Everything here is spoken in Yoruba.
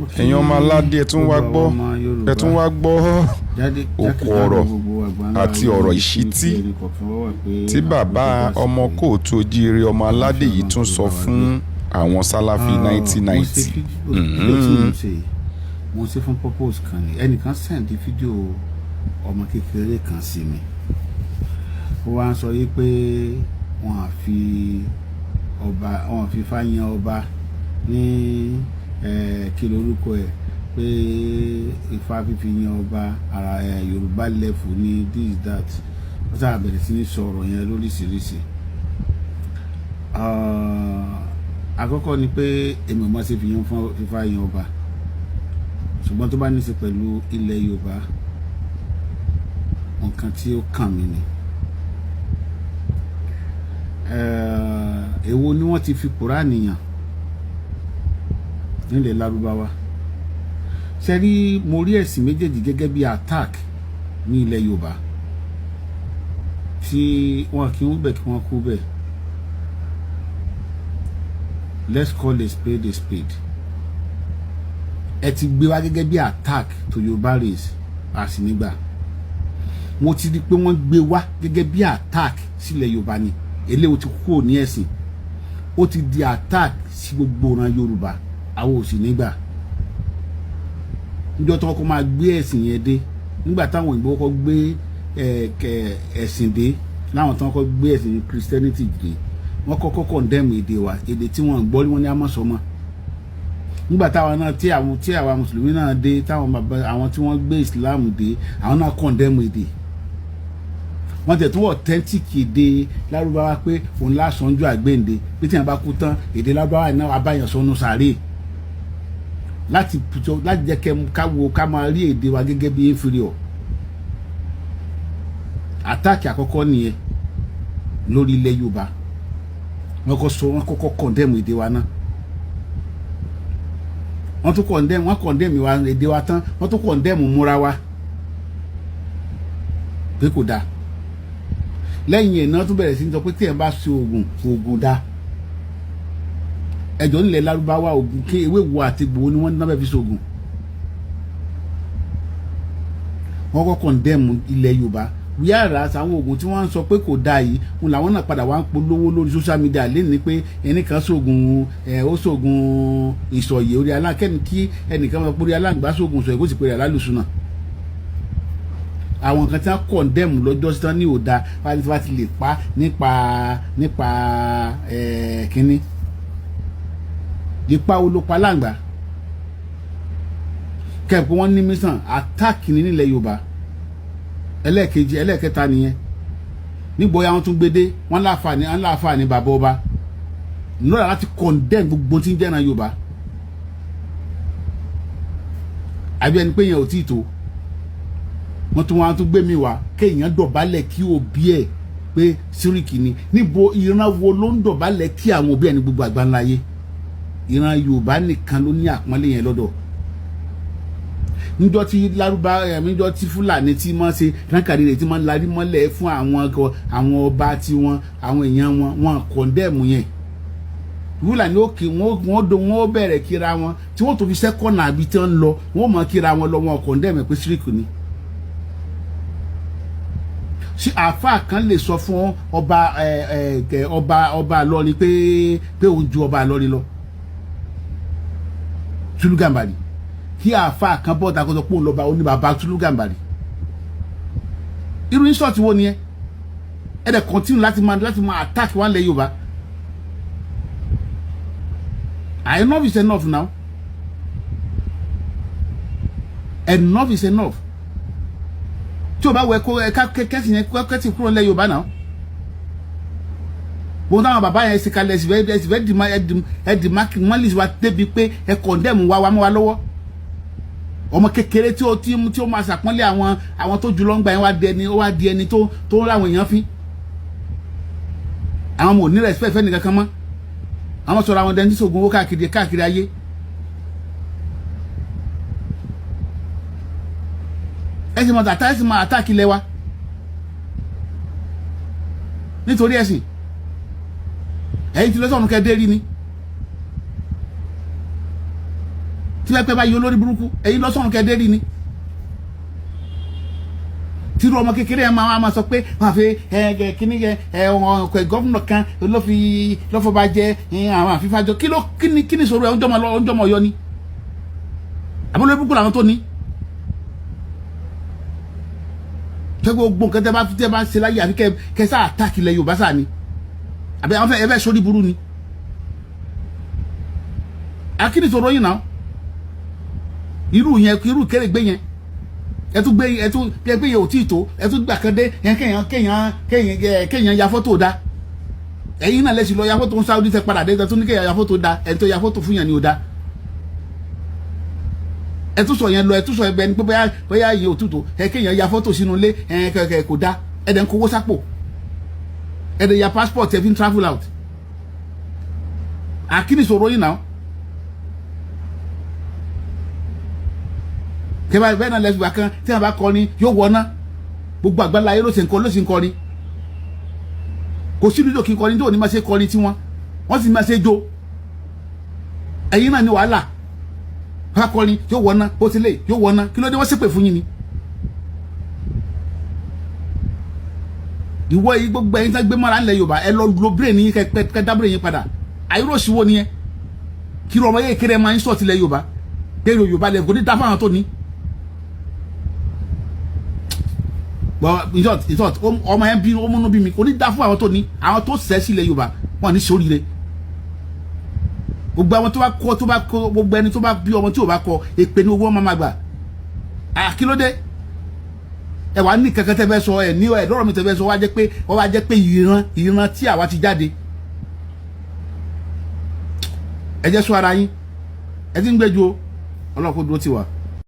Mo kí Ẹ̀yin ọmọ aládé, ẹ tún wá gbogbo gbọ́, àwọn ọmọ Yorùbá ẹ tún wá gbọ́ òkú jákèjádò ọ̀rọ̀ gbogbo àgbáńlá àti ayé ọ̀rọ̀ níbi ìṣítí tí ẹnì kọ̀ọ̀kan wá wà pé tí bàbá àkókò bá ọmọ sì pé. kóòtù ojíire ọmọ aládé yìí tún sọ fún àwọn sálàfí Ah, mo ṣe 1990. fídíò tí mo ṣe yìí, mo ṣe fún purpose kan ni. Ẹnìkan send fídíò ọmọ kékeré kan sí mi, ó wá ń sọ yìí pé wọ́n á fi ọba, wọ́n fi Ifá yan ọba ní kí lorúkọ ẹ̀, pé Ifá fífi yan ọba ara Yorùbá level ní this that. Wọ́n sábà bẹ̀rẹ̀ sí ní sọ̀rọ̀ yẹn lóríṣiríṣi. Ah, àkọ́kọ́ ni pé èmi ò mọ̀ sí fi yan fún Ifá yan ọba, ṣùgbọ́n tó bá ní í ṣe pẹ̀lú ilẹ̀ Yorùbá, nǹkan tí ó kàn mí ni. Èwo ni wọ́n ti fi Kùránì yàn nílẹ̀ Lárúbáwá? Ṣe rí, mo rí ẹ̀sìn méjèèjì gẹ́gẹ́ bí attack ní ilẹ̀ Yorùbá tí wọn kì í bẹ̀ kí wọ́n kú bẹ̀. Let's call a spade a spade. Ẹ ti gbé wá gẹ́gẹ́ bí attack to Yorùbá race àsìnígbà. Mo ti rí pé wọ́n gbé wá gẹ́gẹ́ bí attack sílẹ̀ Yorùbá ni. Eléwo ti kúrò ní ẹ̀sìn, ó ti di attack sí gbogbo ìran Yorùbá. Àwọn ò sì nígbà. Níjọ́ tó kọ́kọ́ máa gbé ẹ̀sìn yẹn dé, nígbà táwọn òyìnbó kọ́kọ́ gbé ẹ̀sìn dé, láwọn tó kọ́kọ́ gbé ẹ̀sìn Christianity dé, wọ́n kọ́kọ́ condemn èdè wa, èdè tí wọ́n gbọ́ wọ́n ní àmọ́sọ́mọ́. Nígbà táwọn náà tí àwa mùsùlùmí náà dé, táwọn bàbá àwọn tí wọ́n gbé Islam dé, àwọn náà condemn èdè. Wọ́n tẹ̀ tún authentic èdè Lárúbáwá pé òun lásánjú àgbéǹde, pé tí wọ́n bá kú tán, èdè Lárúbáwá náà abáyàn sọnù sàárè, láti jẹ́ kẹ́ ká wo ká máa rí èdè wa gẹ́gẹ́ bí inferior. Attack àkọ́kọ́ nìyẹn lórí ilẹ̀ Yorùbá. Wọ́n kọ́ sọ, wọ́n kọ́kọ́ condemn èdè wa náà. Wọ́n tún condemn, wọ́n condemn wa, èdè wa tán, wọ́n tún condemn múra wa pé kò dáa. Lẹ́yìn ẹ̀ náà tún bẹ̀rẹ̀ sí ní sọ pé tí ẹ̀ bá ṣe oògùn, oògùn dáa. Ẹjọ́, nílẹ̀ Lárúbáwá, oògùn kí ewé wo àti gbòó ni wọ́n náà fi ṣoògùn? Wọ́n kọ́ condemn ilẹ̀ Yorùbá, wíyàrá àwọn oògùn tí wọ́n ń sọ pé kò dáa yìí ń làwọn náà padà wá ń polówó lórí social media lẹ́ni pé ẹnìkan ṣoògùn ẹ̀, ó ṣoògùn ìsọ̀yè orí aláǹkẹ́ni, kí ẹnìkan máa pé orí aláǹgbá ṣoògùn ìsọ̀yè, kó sì pé rẹ̀ lálùsùn náà. Àwọn nǹkan tí wọ́n condemn lọ́jọ́ sí tán ní òda wá ti lè pa nípa kínní ipa wo ló pa láǹgbá kẹ́ẹ̀pẹ́. Wọ́n ní mission attack ní nílẹ̀ Yorùbá. Ẹlẹ́ẹ̀kejì, ẹlẹ́ẹ̀kẹta nìyẹn. Nígbòye àwọn tún gbédé, wọ́n láǹfààní bàbá ọba lọ́la láti condemn gbogbo tí ń jẹ́ràn Yorùbá. Àbí ẹni pé yẹn ò tí ì tó, wọ́n tún wọ́n tún gbé mi wá kéèyàn dọ̀bálẹ̀ kí òbí ẹ̀ pé síríkì ni. Níbo? Ìran wo ló ń dọ̀bálẹ̀ kí àwọn òbí ẹ̀ ní gbogbo àgbáńlá ayé? Ìran Yorùbá nìkan ló ní àpọ́nlé yẹn lọ́dọ̀. Níjọ́ tí lárúbá ẹ̀, níjọ́ tí Fúlàní tí máa ṣe ránkàrí rẹ̀, tí máa ń larí mọ́lẹ̀ fún àwọn ọba tiwọn, àwọn èèyàn wọn, wọn condemn yẹn. Fúlàní òkè wọn do, wọn bẹ̀rẹ̀ kíra wọn tí wọ́n tó fi sẹ́kọ̀nà àbí tí wọ́n lọ, wọ́n mọ̀ kíra wọn lọ, wọn condemn ẹ̀ pé síríkì ni. Ṣé àáfàá kan lè sọ fún ọba ẹ ẹ ọba ọba Ìlọrin pé òun ju ọba Ìlọrin lọ? Sulu Gàmbàrí, kí àáfàá kan bọ́ ta kó sọ pé òun lọ́ba oníbàbá Sulu Gàmbàrí, irú insult wo ni ẹ? Ẹ dẹ̀ continue láti máa attack wa lẹ̀ Yorùbá. Enough is enough now. Enough is enough. Tí o bá wẹ kó ẹ ká kẹsì yẹn, kẹsì kúrò nílẹ̀ Yorùbá náà. Gbogbo táwọn bàbá yẹn ṣe kalẹ̀, ẹsì fẹ́ dì ẹ dì mọ́lìsì wa débi pé ẹ condemn wa wa mọ́ wa lọ́wọ́. Ọmọ kékeré tí ó máa ṣàpọ́nlé àwọn tó jù lọ ń gbà yẹn, wá di ẹni, ó wá di ẹni tó ń láwọn èèyàn fín. Àwọn ọmọ ò ní respect fẹ́ nìkan kan mọ́. Àwọn sọ̀rọ̀ àwọn dẹni sógun owó káàkiri káàkiri ayé. Ẹ sì máa tàtà, ẹ sì máa attack ilẹ̀ wa nítorí ẹ̀sìn. Ẹ̀yin tí lọ́sọ̀run kẹ́ dé rí ni tí Tí wọ́n pẹ́ bá yọ lórí burúkú, ẹ̀yin lọ́sọ̀rùn kẹ́ẹ́dẹ́ rí ni. Tírú ọmọ kékeré yẹn máa sọ pé wọ́n fi ẹ kíní yẹ ẹ ọkọ governor kan ló fi lọ́fọ̀bá jẹ àwọn àfífájọ. Kí ló kíní kíní sọ̀rọ̀ ẹ̀? Ń jọmọ Ọ̀yọ́ ni àbúrò burúkú làwọn tó ní. Tẹ́ gbogbo nǹkan tẹ́ bá ṣe láyé, àfi kẹ́ sáà attack ilẹ̀ Yorùbá sáà ni, àbí àwọn fẹ́ ẹ fẹ́ sórí burú ni? Akíní sọ̀rọ̀ yìí náà, irú yẹn, irú kéré-gbé yẹn, ẹ tún gbé, ẹ tún bí ẹ gbé yẹn ò tí ì tó, ẹ tún gbà kan dé yẹn, kéèyàn kéèyàn kéèyàn kéèyàn ya fọ́tò da. Ẹ̀yin náà lẹ́sìn lọ ya fọ́tò ń Saudi, tẹ padà dé, ẹ tún ní kéèyàn ya fọ́tò da. Ẹ̀ tó ya fọ́tò fún yẹn ni ò da. Ẹ tún sọ yẹn lọ, ẹ tún sọ ẹbẹ ni pé bóyá yẹn ò tútò, ẹ kéèyàn ya fọ́tò sínú ilé ẹ kẹkẹ kò da. Ẹ dẹ̀ ń kówó sápò, ẹ dẹ̀ ya passport, ẹ fi ń travel out. Àkíní sọ̀rọ̀ yìí náà. Kẹfà bẹ́ẹ̀ náà lẹ́sùn kan tí wọ́n bá kọrin yóò wọ̀ ná. Gbogbo àgbàlá ayé ló sì ń kọ, ló sì ń kọrin. Kò sí nílò kí n kọrin tó ní máa ṣe kọrin tí wọ́n sì máa ṣe jó. Ẹ̀yin náà ní wàhálà. Bá kọrin yóò wọ̀ ná, bó ti lè yóò wọ̀ ná. Kí ló dé? Wọ́n ṣépè fún yín ni. Ìwọ yìí, gbogbo ẹ̀yin tá gbé mọ́ra ńlẹ̀ Yorùbá, ẹ lọ lo brain yín, kẹ dá brain yín padà. Àyúrò nìyẹn. Kí ló ọmọ yẹ kéré máa ń sọ̀tì lẹ̀ Yorùbá pé Yorùbá lẹ̀ kò ní dá fáwọn tó ní. Well, in short, ọmọ yẹn bí ó múnú bí mi. Kò ní dá fún àwọn tó ní, àwọn tó sẹ́ sílẹ̀ Yorùbá wọn ní sóríire. Gbogbo àwọn tó bá kọ, tó bá kọ, gbogbo ẹni tó bá bí ọmọ tí ò bá kọ, èpè ní owó ọmọ máa gbà. Àkílódé? Ẹ wàá ní kankan tẹ́ fẹ́ sọ, ẹ ní ẹ lọ́rọ̀ mi tẹ́ fẹ́ sọ, wá jẹ́ pé wọ́n wá jẹ́ pé ìran tí àwa ti jáde. Ẹ jẹ́ sọ ara yín, ẹ ti ń gbẹ́jú o. Ọlọ́run kó dúró tì wá.